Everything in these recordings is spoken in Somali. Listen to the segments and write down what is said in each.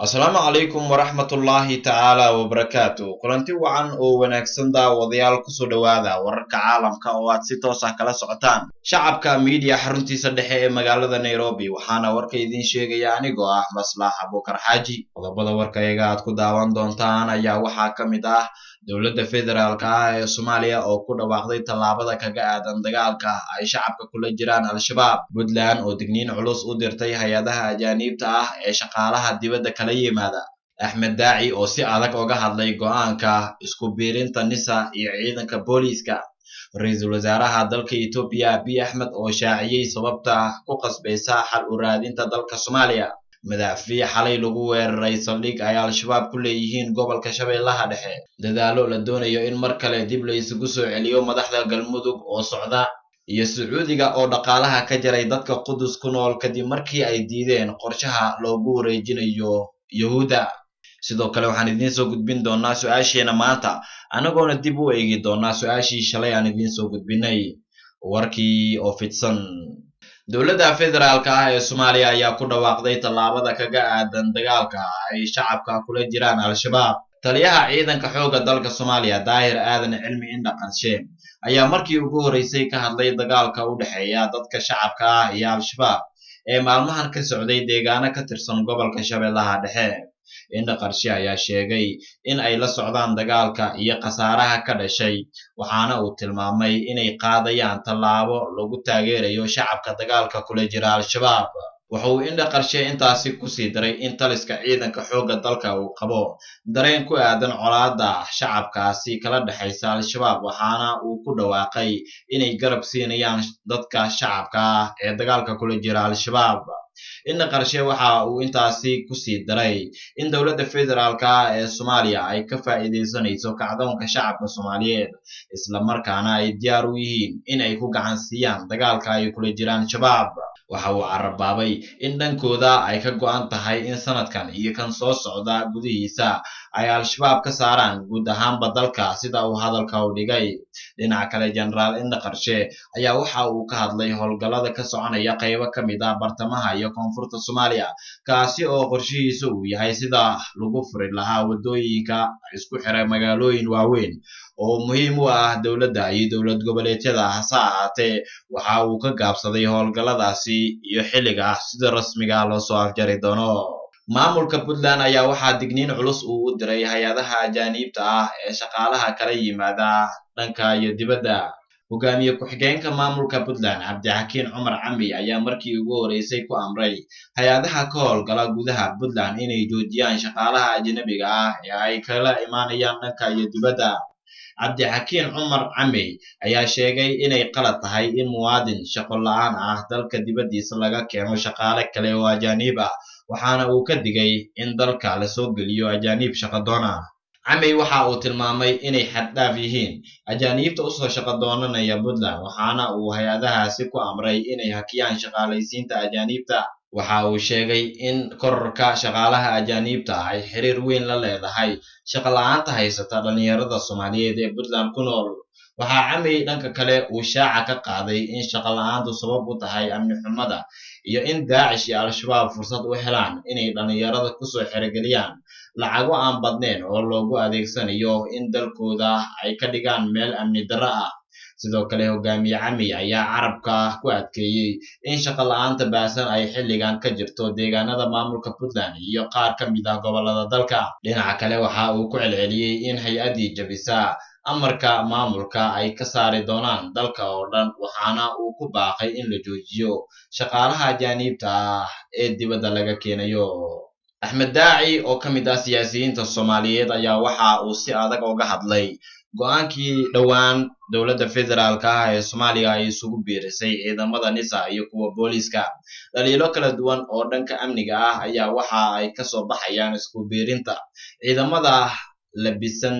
Asalaamu calaykum waraxmatullaahi tacaala wabarakaatu. Kulanti wacan oo wanaagsan, daawadayaal. Kusoo dhowaada wararka caalamka oo aad si toos ah kala socotaan Shacabka Media, xaruntiisa dhexe ee magaalada Nairobi. Waxaana warka idiin sheegaya anigoo ah Maslax Abuukar Xaaji. Qodobada warkayaga aad ku daawan doontaan ayaa waxaa ka mid ah dowladda federaalka ah ee Soomaaliya oo ku dhawaaqday tallaabada kaga aadan dagaalka ay shacabka kula jiraan Al-Shabaab, Puntland oo digniin culus u dirtay hay-adaha ajaaniibta ah ee shaqaalaha dibadda kala yimaada, Axmed Daaci oo si adag oga hadlay go'aanka isku biirinta NISA iyo ciidanka booliiska, ra-iisul wasaaraha dalka Etoobiya Abiy Axmed oo shaaciyey sababta ku qasbaysa xal u raadinta dalka Soomaaliya, madaafiic xalay lagu weeraray saldhig ay Al-Shabaab ku leeyihiin gobolka Shabeellaha Dhexe, dadaalo la doonayo in mar kale dib la isugu soo celiyo madaxda Galmudug oo socda, iyo Sacuudiga oo dhaqaalaha ka jaray dadka Qudus ku nool kadib markii ay diideen qorshaha loogu wareejinayo Yahuudda. Sidoo kale waxaan idiin soo gudbin doonaa su-aasheena maanta, anagoona dib u eegi doonaa su-aashii shalay aan idiin soo gudbinay. Warkii oo fidsan. Dowladda federaalka ah ee Soomaaliya ayaa ku dhawaaqday tallaabada kaga aadan dagaalka ay shacabka kula jiraan Al-Shabaab. Taliyaha ciidanka xoogga dalka Soomaaliya, Daahir Aadan Cilmi Indhaqarshe, ayaa markii ugu horreysay ka hadlay dagaalka u dhexeeya dadka shacabka ah iyo Al-Shabaab ee maalmahan ka socday deegaano ka tirsan gobolka Shabeellaha Dhexe. Indhaqarshe ayaa sheegay in ay la socdaan dagaalka iyo khasaaraha ka dhashay, waxaana uu tilmaamay inay qaadayaan tallaabo lagu taageerayo shacabka dagaalka kula jira Al-Shabaab. Waxa uu Indhaqarshe intaasi kusii daray in taliska ciidanka xoogga dalka uu qabo dareen ku aadan colaadda shacabkaasi kala dhexaysa Al-Shabaab, waxaana uu ku dhawaaqay inay garab siinayaan dadka shacabka ah ee dagaalka kula jira Al-Shabaab. Indhaqarshe waxa uu intaasi kusii daray in dowladda federaalka ah ee Soomaaliya ay ka faa'iidaysanayso kacdoonka shacabka Soomaaliyeed, islamarkaana ay diyaar u yihiin in ay ku gacan siiyaan dagaalka ay kula jiraan Shabaab. Waxa uu carabaabay in dhankooda ay ka go'an tahay in sanadkan iyo kan soo socda gudihiisa ay Al-Shabaab ka saaraan guud ahaanba dalka, sida uu hadalka u dhigay. Dhinaca kale, Jenaraal Indhaqarshe ayaa waxa uu ka hadlay howlgallada ka soconaya qaybo ka mid ah bartamaha iyo koonfurta Soomaaliya, kaasi oo qorshihiisa uu yahay sida lagu furi lahaa waddooyinka isku xiray magaalooyin waaweyn oo muhiim u ah dowladda iyo dowlad goboleedyada. Hase ahaatee, waxa uu ka gaabsaday howlgalladaasi iyo xilliga sida rasmiga ah loo soo afjari doono. Maamulka Puntland ayaa waxaa digniin culus uu u diray hay-adaha ajaaniibta ah ee shaqaalaha kala yimaada dhanka iyo dibadda. Hogaamiye ku-xigeenka maamulka Puntland, Cabdixakiin Cumar Cambi, ayaa markii ugu horreysay ku amray hay-adaha ka howlgala gudaha Puntland inay joojiyaan shaqaalaha ajnabiga ah ee ay kala imaanayaan dhanka iyo dibadda. Cabdixakiin Cumar Camey ayaa sheegay inay qalad tahay in muwaadin shaqo la-aan ah dalka dibaddiisa laga keeno shaqaale kale oo ajaaniib ah, waxaana uu ka digay in dalka lasoo geliyo ajaaniib shaqadoon ah. Camey waxa uu tilmaamay inay xaddhaaf yihiin ajaaniibta usoo shaqo doonanaya Puntland, waxaana uu hay-adahaasi ku amray inay hakiyaan shaqaalaysiinta ajaaniibta. Waxa uu sheegay in kororka shaqaalaha ajaaniibta ay xiriir weyn la leedahay shaqo la-aanta haysata dhalinyarada Soomaaliyeed ee Puntland ku nool. Waxaa Camey dhanka kale uu shaaca ka qaaday in shaqo la-aantu sabab u tahay amni xumada iyo in Daacish iyo Al-Shabaab fursad u helaan inay dhalinyarada kusoo xerogeliyaan lacago aan badnayn oo loogu adeegsanayo in dalkooda ay ka dhigaan meel amni darro ah. Sidoo kale, hogaamiye Camey ayaa carabka ku adkeeyey in shaqo la-aanta baasan ay xilligan ka jirto deegaanada maamulka Puntland iyo qaar ka mid ah gobollada dalka. Dhinaca kale, waxa uu ku celceliyey in hay-addii jabisa amarka maamulka ay ka saari doonaan dalka oo dhan, waxaana uu ku baaqay in la joojiyo shaqaalaha ajaaniibta ah ee dibadda laga keenayo. Axmed Daaci oo ka mid ah siyaasiyiinta Soomaaliyeed ayaa waxa uu si adag oga hadlay go-aankii dhowaan dowladda federaalka ah ee Soomaaliya ay isugu biirisay ciidamada NISA iyo kuwa booliiska. Dhaliilo kala duwan oo dhanka amniga ah ayaa waxa ay kasoo baxayaan isku biirinta ciidamada labisan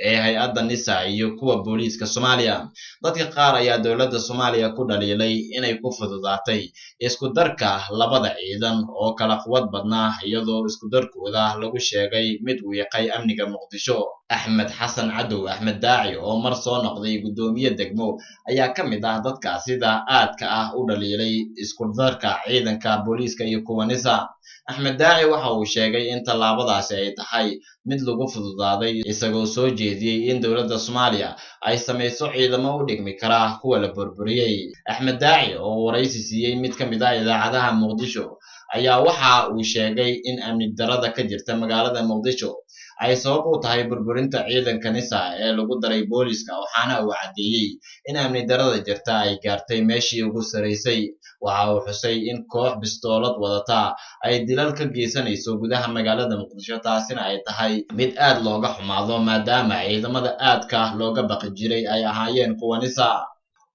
ee hay-adda NISA iyo kuwa booliiska Soomaaliya. Dadka qaar ayaa dowladda Soomaaliya ku dhaliilay inay ku fududaatay isku darka labada ciidan oo kala quwad badnaa, iyadoo isku darkooda lagu sheegay mid wiiqay amniga Muqdisho. Axmed Xasan Cadow Axmed Daaci oo mar soo noqday guddoomiye degmo ayaa ka mid ah dadka sida aadka ah u dhaliilay isku darka ciidanka booliiska iyo kuwa NISA. Axmed Daaci waxa uu sheegay in tallaabadaasi ay tahay mid lagu fududaaday, isagoo soo jeediyey in dowladda Soomaaliya ay samayso ciidamo u dhigmi kara kuwa la burburiyey. Axmed Daaci oo waraysi siiyey mid ka mid ah idaacadaha Muqdisho ayaa waxa uu sheegay in amni darrada ka jirta magaalada Muqdisho ay sabab u tahay burburinta ciidanka NISA ee lagu daray booliiska, waxaana uu caddeeyey in amni darrada jirta ay gaartay meeshii ugu sarreysay. Waxa uu xusay in koox bistoolad wadata ay dilal ka geysanayso gudaha magaalada Muqdisho, taasina ay tahay mid aad looga xumaado maadaama ciidamada aadka looga baqi jiray ay ahaayeen kuwa NISA.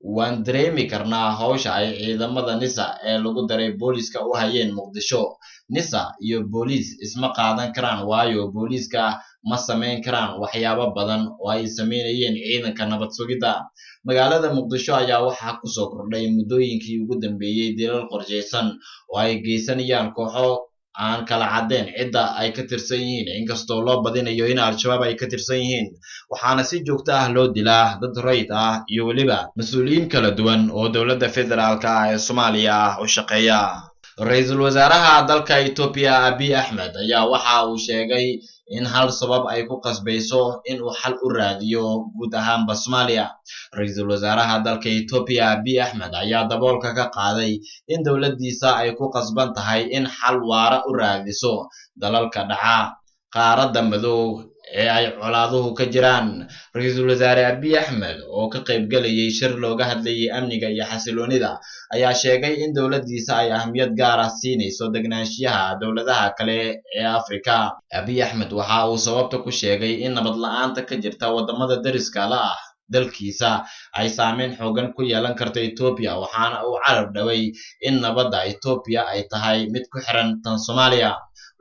Waan dareemi karnaa hawsha ay ciidamada NISA ee lagu daray booliiska u hayeen Muqdisho. NISA iyo booliis isma qaadan karaan, waayo booliiska ma samayn karaan waxyaabo badan oo ay sameynayeen ciidanka nabad sugidda. Magaalada Muqdisho ayaa waxaa kusoo kordhay muddooyinkii ugu dambeeyey dilal qorshaysan oo ay geysanayaan kooxo aan kala caddeyn cidda ay ka tirsan yihiin, inkastoo loo badinayo in Al-Shabaab ay ka tirsan yihiin, waxaana si joogto ah loo dilaa dad rayid ah iyo weliba mas-uuliyiin kala duwan oo dowladda federaalka ah ee Soomaaliya u shaqeeya. Ra-iisul wasaaraha dalka Etoobiya Abiy Axmed ayaa waxa uu sheegay in hal sabab ay ku qasbayso in uu xal u raadiyo guud ahaanba Soomaaliya. Ra-iisul wasaaraha dalka Etoobiya Abiy Axmed ayaa daboolka ka qaaday in dowladdiisa ay ku qasban tahay in xal waara u raadiso dalalka dhaca qaaradda madow ee ay colaaduhu ka jiraan. Ra-iisul wasaare Abiy Axmed oo ka qaybgalayay shir looga hadlayay amniga iyo xasiloonida ayaa sheegay in dowladdiisa ay ahmiyad gaar ah siinayso degnaanshiyaha dowladaha kale ee Afrika. Abiy Axmed waxa uu sababta ku sheegay in nabad la'aanta ka jirta waddamada deriska la ah dalkiisa ay saameyn xoogan ku yeelan karto Etoobiya, waxaana uu carab dhaway in nabadda Etoobiya ay tahay mid ku xiran tan Soomaaliya.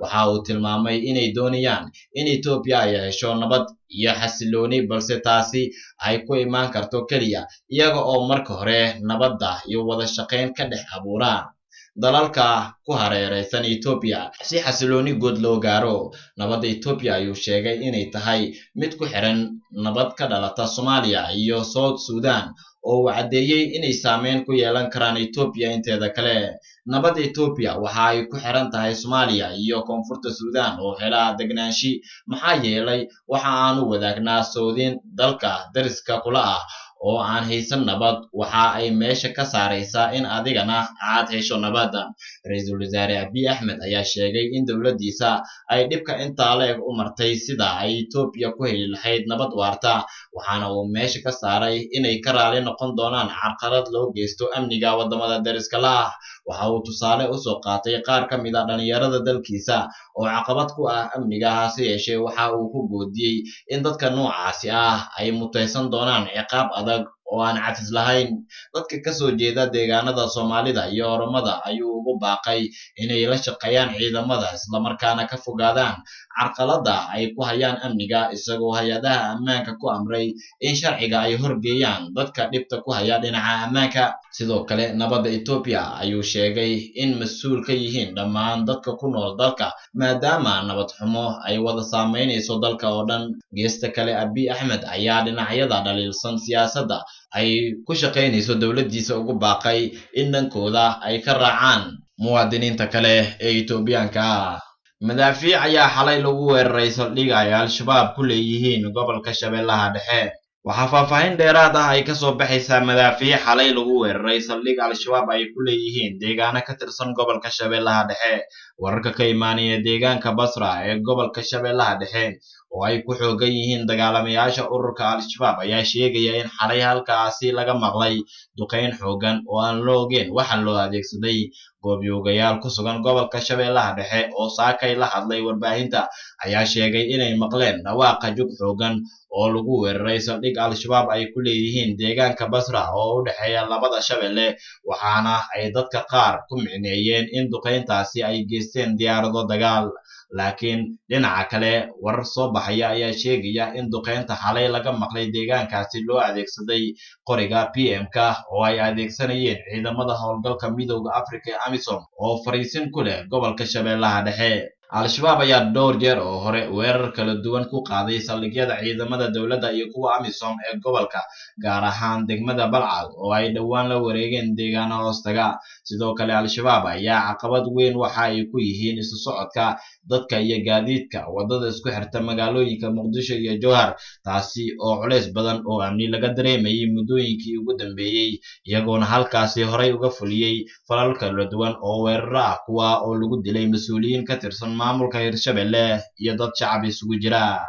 Waxa uu tilmaamay inay doonayaan in Etoobiya ay hesho nabad iyo xasilooni, balse taasi ay ku imaan karto keliya iyaga oo marka hore nabadda iyo wada shaqayn ka dhex abuura dalalka ku hareeraysan Etoobiya si xasilooni guud loo gaaro. Nabadda Etoobiya ayuu sheegay inay tahay mid ku xiran nabad ka dhalata Soomaaliya iyo South Sudan, oo uu caddeeyey inay saameyn ku yeelan karaan Etoobiya inteeda kale. Nabadda Etoobiya waxa ay ku xiran tahay Soomaaliya iyo Koonfurta Suudaan oo hela degnaashi, maxaa yeelay waxa aanu wadaagnaa soodin dalka deriska kula ah oo aan haysan nabad, waxa ay meesha ka saaraysaa in adigana aad hesho nabadda. Ra-iisul wasaare Abiy Axmed ayaa sheegay in dowladdiisa ay dhibka intaa la-eg u martay sida ay Etoobiya ku heli lahayd nabad waarta, waxaana uu meesha ka saaray inay ka raali noqon doonaan carqalad loo geysto amniga waddamada deriska la ah. Waxa uu tusaale usoo qaatay qaar ka mid ah dhalinyarada dalkiisa oo caqabad ku ah amniga, hase yeeshee waxa uu ku goodiyey in dadka noocaasi ah ay mutaysan doonaan ciqaab adag oo aan cafis lahayn. Dadka ka soo jeeda deegaanada Soomaalida iyo Oromada ayuu ugu baaqay inay la shaqeeyaan ciidamada islamarkaana ka fogaadaan carqaladda ay ku hayaan amniga, isagoo hay-adaha ammaanka ku amray in sharciga ay horgeeyaan dadka dhibta ku haya dhinaca ammaanka. Sidoo kale nabadda Etoobiya ayuu sheegay in mas-uul ka yihiin dhammaan dadka ku nool dalka, maadaama nabad xumo ay wada saameynayso dalka oo dhan. Geesta kale, Abiy Axmed ayaa dhinacyada dhaliilsan siyaasadda ay ku shaqaynayso dowladdiisa ugu baaqay in dhankooda ay ka raacaan muwaadiniinta kale ee Etoobiyaanka ah. Madaafiic ayaa xalay lagu weeraray saldhig ay Al-Shabaab ku leeyihiin gobolka Shabeellaha Dhexe. Waxaa faahfaahin dheeraad ah ay kasoo baxaysaa madaafiic xalay lagu weeraray saldhig Al-Shabaab ay ku leeyihiin deegaano ka tirsan gobolka Shabeellaha Dhexe. Wararka ka imaanaya deegaanka Basra ee gobolka Shabeellaha Dhexe oo ay ku xoogan yihiin dagaalamayaasha ururka Al-Shabaab ayaa sheegaya in xalay halkaasi laga maqlay duqeyn xoogan oo aan la ogeyn waxa loo adeegsaday. Goobjoogayaal ku sugan gobolka Shabeellaha Dhexe oo saakay la hadlay warbaahinta ayaa sheegay inay maqleen dhawaaqa jug xoogan oo lagu weeraray saldhig Al-Shabaab ay ku leeyihiin deegaanka Basra oo u dhexeeya labada Shabeelle, waxaana ay dadka qaar ku micneeyeen in duqeyntaasi ay geysteen diyaarado dagaal. Laakiin dhinaca kale, warar soo baxaya ayaa sheegaya in duqeynta xalay laga maqlay deegaankaasi loo adeegsaday qoriga PM-ka oo ay adeegsanayeen ciidamada howlgalka Midowda Afrika ee AMISOM oo fariisin ku leh gobolka Shabeellaha Dhexe. Al-Shabaab ayaa dhowr jeer oo hore weerar kala duwan ku qaaday saldhigyada ciidamada dowladda iyo kuwa AMISOM ee gobolka, gaar ahaan degmada Balcad oo ay dhowaan la wareegeen deegaano hoostaga. Sidoo kale, Al-Shabaab ayaa caqabad weyn waxa ay ku yihiin isu socodka dadka iyo gaadiidka waddada isku xirta magaalooyinka Muqdisho iyo Jowhar, taasi oo culays badan oo amni laga dareemayay muddooyinkii ugu dambeeyey, iyagoona halkaasi horay uga fuliyey falal kala duwan oo weeraro ah, kuwa oo lagu dilay mas-uuliyiin ka tirsan maamulka Hirshabelle iyo dad shacab isugu jira.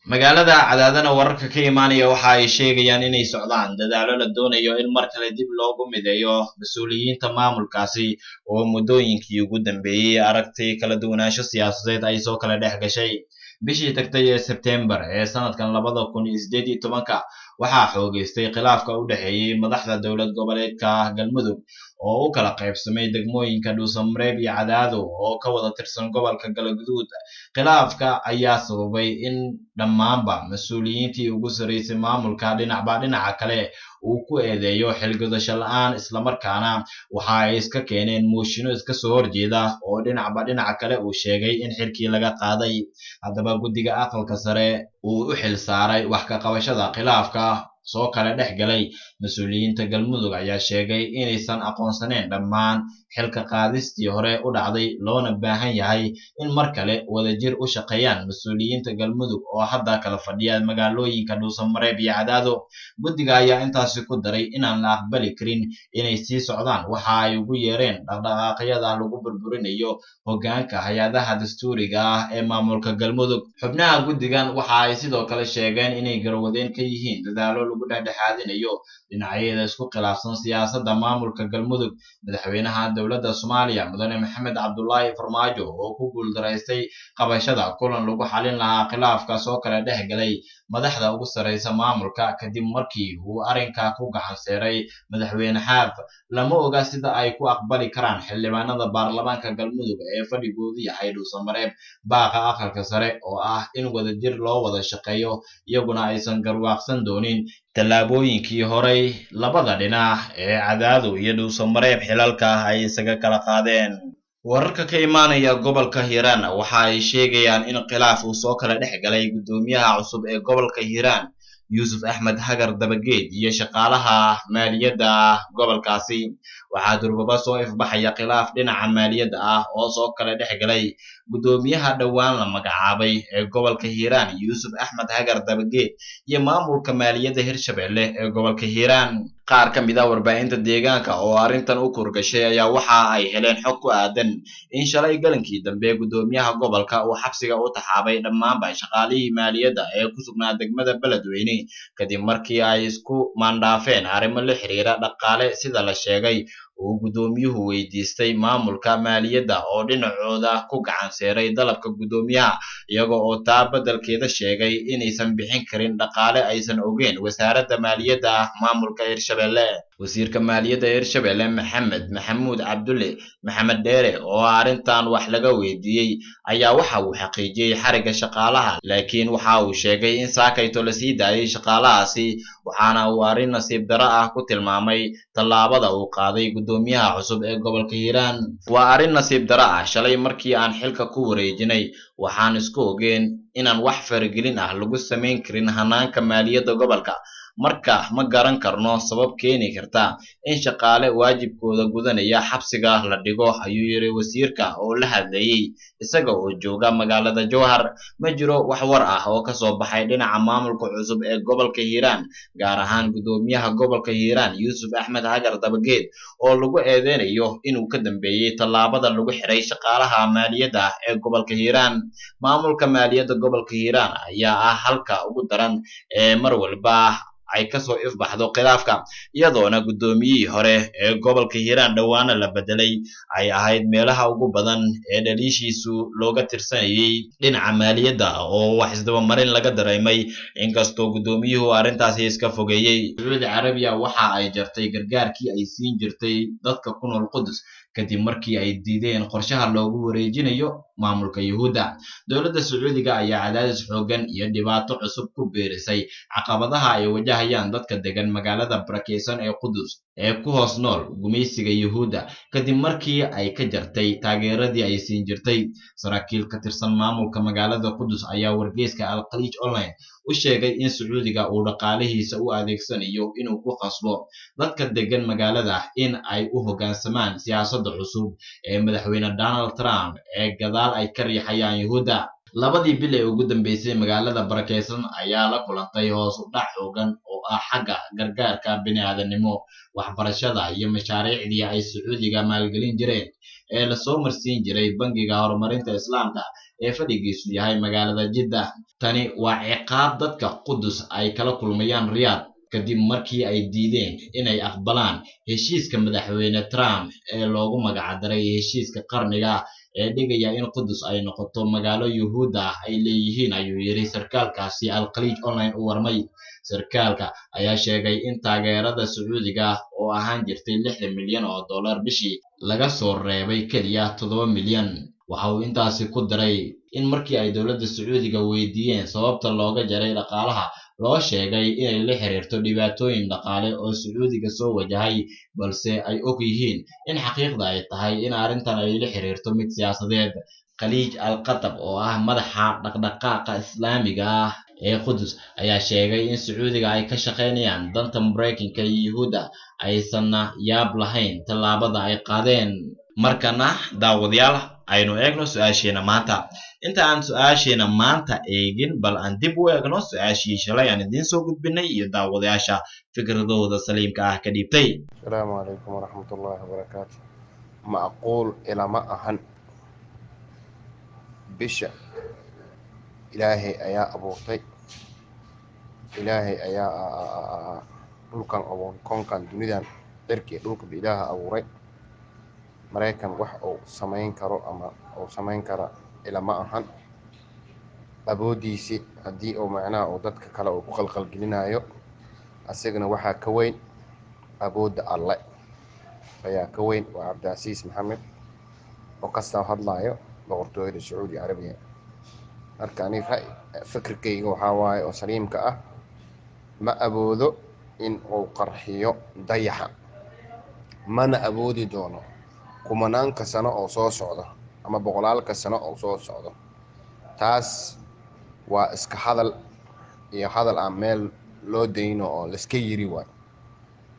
Magaalada Cadaadana wararka ka imaanaya waxa ay sheegayaan inay socdaan dadaallo la doonayo in mar kale dib loogu mideeyo mas-uuliyiinta maamulkaasi oo muddooyinkii ugu dambeeyey aragti kala duwanaansho siyaasadeed ay soo kala dhex gashay. Bishii tagtay ee Sebtembar ee sanadkan 2018-ka waxaa xoogeystay khilaafka u dhexeeyey madaxda dowlad goboleedka Galmudug oo u kala qaybsamay degmooyinka Dhuusamareeb iyo Cadaado oo ka wada tirsan gobolka Galgaduud. Khilaafka ayaa sababay in dhammaanba mas-uuliyiintii ugu sarreysay maamulka dhinacba dhinaca kale uu ku eedeeyo xilgudasho la'aan, islamarkaana waxa ay iska keeneen mooshinno iska soo horjeeda oo dhinacba dhinaca kale uu sheegay in xilkii laga qaaday. Haddaba, guddiga aqalka sare uu u xil saaray wax ka qabashada khilaafka soo kala dhex galay mas-uuliyiinta Galmudug ayaa sheegay inaysan aqoonsaneyn dhammaan xilka qaadistii hore u dhacday, loona baahan yahay in mar kale wadajir u shaqeeyaan mas-uuliyiinta Galmudug oo hadda kala fadhiya magaalooyinka Dhuusamareeb iyo Cadaado. Guddiga ayaa intaasi ku daray inaan la aqbali karin inay sii socdaan waxa ay ugu yeereen dhaqdhaqaaqyada lagu burburinayo hoggaanka hay-adaha dastuuriga ah ee maamulka Galmudug. Xubnaha guddigan waxa ay sidoo kale sheegeen inay garwadeen ka yihiin dadaallo lagu dhexdhexaadinayo dhinacyada isku khilaafsan siyaasadda maamulka Galmudug. Madaxweynaha dowladda Soomaaliya Mudane Maxamed Cabdullaahi Farmaajo oo ku guuldaraystay qabashada kulan lagu xalin lahaa khilaafka soo kala dhex galay madaxda ugu sarreysa maamulka kadib markii uu arrinka ku gacan seeray madaxweyne Xaaf, lama oga sida ay ku aqbali karaan xildhibaanada baarlamaanka Galmudug ee fadhigoodu yahay Dhuusamareeb baaqa aqalka sare oo ah in wadajir loo wada shaqeeyo, iyaguna aysan garwaaqsan doonin tallaabooyinkii horay labada dhinac ee Cadaado iyo Dhuusamareeb xilalka ay isaga kala qaadeen. Wararka ka imaanaya gobolka Hiiraan waxa ay sheegayaan in khilaaf uu soo kala dhex galay guddoomiyaha cusub ee gobolka Hiiraan Yuusuf Axmed Hagar Dabageed iyo shaqaalaha maaliyadda gobolkaasi. Waxaa durbaba soo ifbaxaya khilaaf dhinaca maaliyadda ah oo soo kala dhex galay guddoomiyaha dhowaan la magacaabay ee gobolka Hiiraan Yuusuf Axmed Hagar Dabageed iyo maamulka maaliyadda Hirshabelle ee gobolka Hiiraan. Qaar ka mid ah warbaahinta deegaanka oo arrintan u kurgashay ayaa waxa ay heleen xog ku aadan in shalay galankii dambe guddoomiyaha gobolka uu xabsiga u taxaabay dhammaanba shaqaalihii maaliyadda ee ku sugnaa degmada Beledweyne kadib markii ay isku maandhaafeen arrimo la xiriira dhaqaale, sida la sheegay uu guddoomiyuhu weydiistay maamulka maaliyadda oo dhinacooda ku gacan seeray dalabka guddoomiyaha, iyaga oo taa beddelkeeda sheegay inaysan bixin karin dhaqaale aysan ogeyn wasaaradda maaliyadda maamulka Hirshabelle. Wasiirka maaliyadda Hirshabelle Maxamed Maxamuud Cabdulle Maxamed Dheere oo arrintan wax laga weydiiyey ayaa waxa uu xaqiijiyey xarigga shaqaalaha, laakiin waxa uu sheegay in saakayto la sii daayay shaqaalahaasi, waxaana uu arrin nasiib darro ah ku tilmaamay tallaabada uu qaaday guddoomiyaha cusub ee gobolka Hiiraan. Waa arrin nasiib darro ah, shalay markii aan xilka ku wareejinay waxaan isku ogeen inaan wax faragelin ah lagu samayn karin hanaanka maaliyadda gobolka. Marka ma garan karno sabab keeni karta in shaqaale waajibkooda gudanaya xabsiga la dhigo, ayuu yiri wasiirka oo la hadlayay isaga oo jooga magaalada Jowhar. Ma jiro wax war ah oo ka soo baxay dhinaca maamulka cusub ee gobolka Hiiraan, gaar ahaan guddoomiyaha gobolka Hiiraan Yuusuf Axmed Hagar Dabageed oo lagu eedeynayo inuu ka dambeeyey tallaabada lagu xiray shaqaalaha maaliyadda ee gobolka Hiiraan. Maamulka maaliyadda gobolka Hiiraan ayaa ah halka ugu daran ee mar walba ay kasoo ifbaxdo khilaafka, iyadoona guddoomiyihii hore ee gobolka Hiiraan dhowaana la bedelay ay ahayd meelaha ugu badan ee dhaliishiisu looga tirsanayay dhinaca maaliyadda oo wax isdabamarin laga dareemay, inkastoo guddoomiyuhu arrintaasi iska fogeeyey. Sacuudi Carabiya waxa ay jartay gargaarkii ay siin jirtay dadka ku nool Qudus Kadib markii ay diideen qorshaha loogu wareejinayo maamulka Yuhuudda, dowladda Sacuudiga ayaa cadaadis xooggan iyo dhibaato cusub ku biirisay caqabadaha ay wajahayaan dadka degan magaalada barakeysan ee Qudus ee ku hoos nool gumaysiga Yuhuudda, kadib markii ay ka jartay taageeradii ay siin jirtay. Saraakiil ka tirsan maamulka magaalada Qudus ayaa wargeyska Al-Khaliij Online u sheegay in Sacuudiga uu dhaqaalihiisa u adeegsanayo inuu ku khasbo dadka degan magaalada in ay u hoggaansamaan siyaasadda cusub ee madaxweyne Donald Trump ee gadaal ay ka riixayaan Yuhuudda. Labadii bil ee ugu dambeysay, magaalada barakeysan ayaa la kulantay hoos u dhac xoogan oo ah xagga gargaarka bini'aadanimo, waxbarashada iyo mashaariicdii ay Sacuudiga maalgelin jireen ee lasoo marsiin jiray Bangiga Horumarinta Islaamka ee fadhigiisu yahay magaalada Jiddah. Tani waa ciqaab dadka Qudus ay kala kulmayaan Riyaad, kadib markii ay diideen inay aqbalaan heshiiska madaxweyne Trump ee loogu magacdaray heshiiska qarniga ee dhigaya in Qudus ay noqoto magaalo Yuhuudda ah ay leeyihiin, ayuu yidhi sarkaalkaasi Al-Khaliij Online u warmay. Sarkaalka ayaa sheegay in taageerada Sacuudiga oo ahaan jirtay 60 milyan oo dollar bishii laga soo reebay keliya 7 milyan. Waxa uu intaasi ku daray in markii ay dowladda Sacuudiga weydiiyeen sababta looga jaray dhaqaalaha, loo sheegay inay la xiriirto dhibaatooyin dhaqaale oo Sacuudiga soo wajahay, balse ay og yihiin in xaqiiqda ay tahay in arrintan ay la xiriirto mid siyaasadeed. Khaliij Al Qatab oo ah madaxa dhaqdhaqaaqa Islaamiga ah ee Qudus ayaa sheegay in Sacuudiga ay ka shaqaynayaan danta Maraykanka iyo Yuhuudda, aysanna yaab lahayn tallaabada ay qaadeen. Markana, daawadayaal, aynu eegno su-aasheena maanta. Inta aan su-aasheena maanta eegin, bal aan dib u eegno su-aashii shalay aan idiin soo gudbinay iyo daawadayaasha fikradooda saliimka ah ka dhiibtay. Asalaamu calaykum waraxmatullaahi wabarakaatu. Macquul ilama ahan. Bisha Ilaahay ayaa abuurtay, Ilaahay ayaa dhulkan abuuray, koonkan, dunidan, cirki, dhulkaba Ilaaha abuuray. Maraykan wax uu samayn karo ama uu samayn kara ilama ahan. Awoodiisi haddii uu macnaha uu dadka kale uu ku qalqalgelinayo, asagana waxaa ka weyn awoodda Alle ayaa ka weyn. Waa Cabdicasiis Maxamed oo kasoo hadlayo Boqortooyada Sacuudi Carabiya. Marka aniga fikirkayga waxaa waaye oo saliimka ah, ma awoodo in uu qarxiyo dayaxa, mana awoodi doono kumanaanka sano oo soo socdo ama boqolaalka sano oo soo socdo. Taas waa iska hadal iyo hadal aan meel loo dayno oo laiska yiri waay.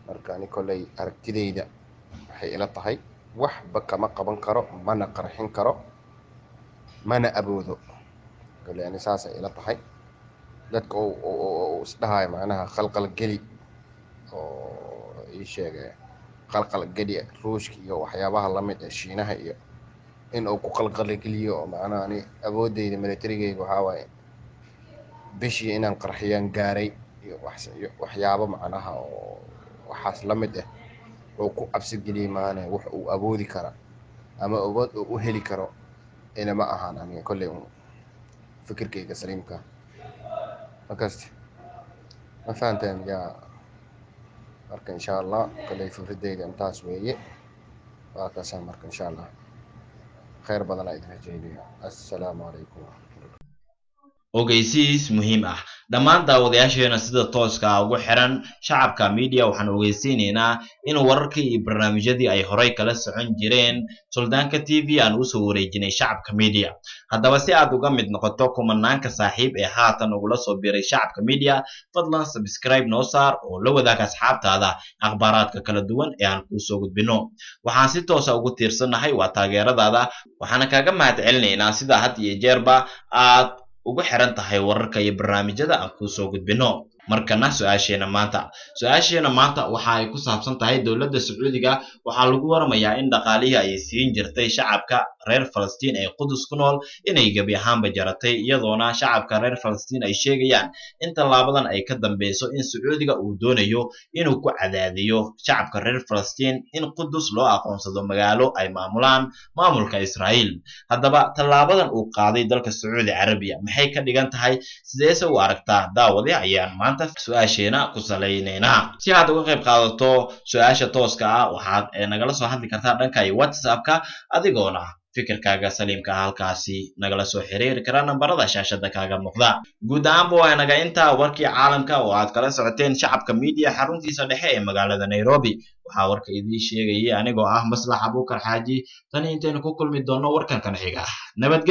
Marka ani kolley aragtidayda waxay ila tahay waxba kama qaban karo, mana qarxin karo, mana awoodo. Kolley ani saasay ila tahay. Dadka uu isdhahayo macnaha khalqal geli oo ii sheegay qalqal geli Ruushka iyo waxyaabaha lamid ee Shiinaha iyo in uu ku qalqalgeliyo oo macnaha ani awoodeyda militarigeyga waxaa waaye bishii inaan qarxiyaan gaaray iyo wax iyo waxyaabo macnaha oo waxaas la mid ah oo ku cabsi geliyay maane, wax uu awoodi kara ama awood uu u heli karo inama ahaan. Aniga kolley fikirkeyga saliimka markasta ma fahanteen yaa. Marka insha Allah kolley fikradeyda intaas weeye, waa kaasa. Marka insha Allah khayr badan aa idin rajeynaya. Assalaamu calaykum waraxmatullah. Ogeysiis muhiim ah: dhammaan daawadayaasheena sida tooska ah ugu xiran Shacabka Media, waxaan ogeysiinaynaa in wararkii iyo barnaamijyadii ay horay kala socon jireen Suldaanka TV aan usoo wareejinay Shacabka Media. Haddaba, si aad uga mid noqoto kumanaanka saaxiib ee haatan ugula soo biiray Shacabka Media, fadlan subscribe noo saar oo la wadaag asxaabtaada akhbaaraadka kala duwan ee aan kuu soo gudbino. Waxaan si toosa ugu tiirsannahay waa taageeradaada, waxaana kaaga mahad celinaynaa sida had iyo jeerba aad ugu xiran tahay wararka iyo barnaamijyada aan kuu soo gudbino. Markana su-aasheena maanta. Su-aasheena maanta waxa ay ku saabsan tahay dowladda Sacuudiga. Waxaa lagu waramayaa in dhaqaalihii ay siin jirtay shacabka reer Falastiin ee Qudus ku nool inay gebi ahaanba jaratay, iyadoona shacabka reer Falastiin ay sheegayaan in tallaabadan ay ka dambeyso in Sacuudiga uu doonayo inuu ku cadaadiyo shacabka reer Falastiin in Qudus loo aqoonsado magaalo ay maamulaan maamulka Israa'iil. Haddaba, tallaabadan uu qaaday dalka Sacuudi Carabiya maxay ka dhigan tahay? Sideese u aragtaa, daawade, ayaan maanta maanta su-aasheena ku salaynaynaa. Si aad uga qayb qaadato su-aasha tooska ah, waxaad nagala soo hadli kartaa dhanka iyo WhatsAppka, adigoona fikirkaaga saliimka ah halkaasi nagala soo xiriiri kara nambarada shaashada kaaga muuqda. Guud ahaanba waa naga intaa warkii caalamka oo aad kala socoteen Shacabka Media xaruntiisa dhexe ee magaalada Nairobi. Waxaa warka idiin sheegayay anigoo ah Maslax Abuukar Xaaji. Tani intaynu ku kulmi doonno warkan kan xiga, nabadgelyo.